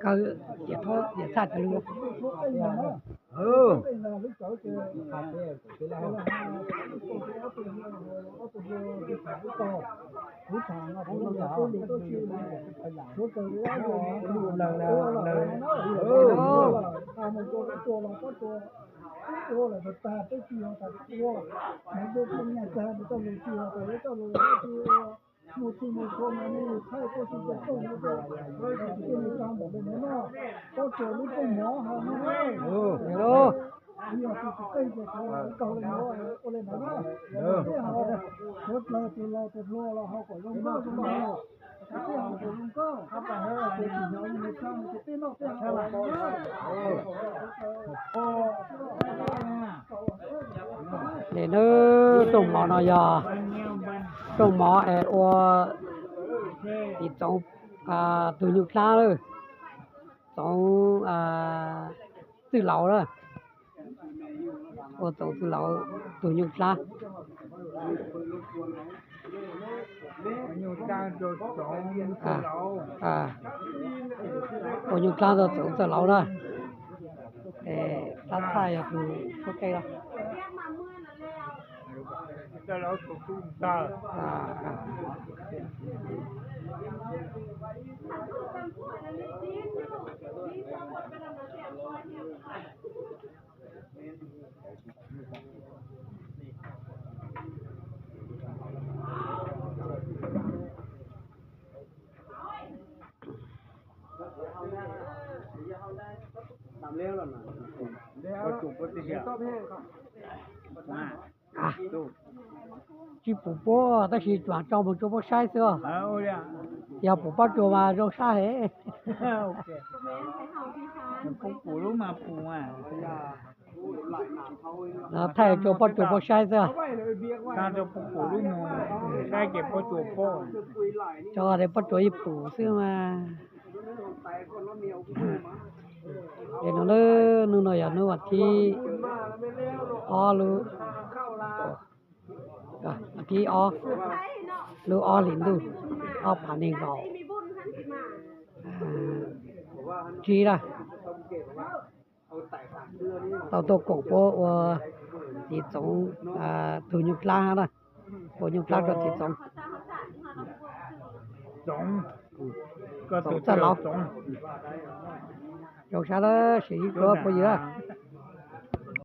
Kawg, yam txhaj tawv lug. Ua lawm tag peb tsis yog tas ua, nws tuaj pheej nyaj tag nws txoj lus tsis yog tas lub txoj lus tsis ua, mus txij mus txhua mas nej thaij tuaj tsis tau tooj li, tsis tau nws tag npaum li no no, pob tsuas lub rooj mov hos no na. Yog tus tsis qeej ces kuv nkaug li no ua li ntawd na. Tej hauv, suav dlawg tus laus tus hluas los ho kom zoo nkauj zoo nkauj, tej hauv kom zoo nkauj, ces tsis nyob li nws txhaj mus ces tej noj tej haus. Nim no rooj mov no yog rooj mov es ua tiv txoov tug nyuj dlaab, txoov txwj laus na, ua txoov txwj laus tug nyuj dlaab. Ua nyuj dlaab rau txoov txwj laus na. Es tab txhaj yog tus suab qeej los. Tsis pum puab tab sis tsuas tso mus rua puab saib xwb. Yog pum pob tsuas mas zoo sab heev. Thaij rua pob tsuas puab saib xwb. Tso pob tsuas ib pum xwb mas. Es no, hnub no yog hnub vas thib ob lub, vas thib ob lub ob hlis ntuj ob phav nees nkaum tsib na. Tau tuaj koom puab ua tiv txoov tug nyuj dlaab na, ua nyuj dlaab rua tiv txoov, txoov txwj laus. Zoo sab lawm, sim sib tshuab puab ywg.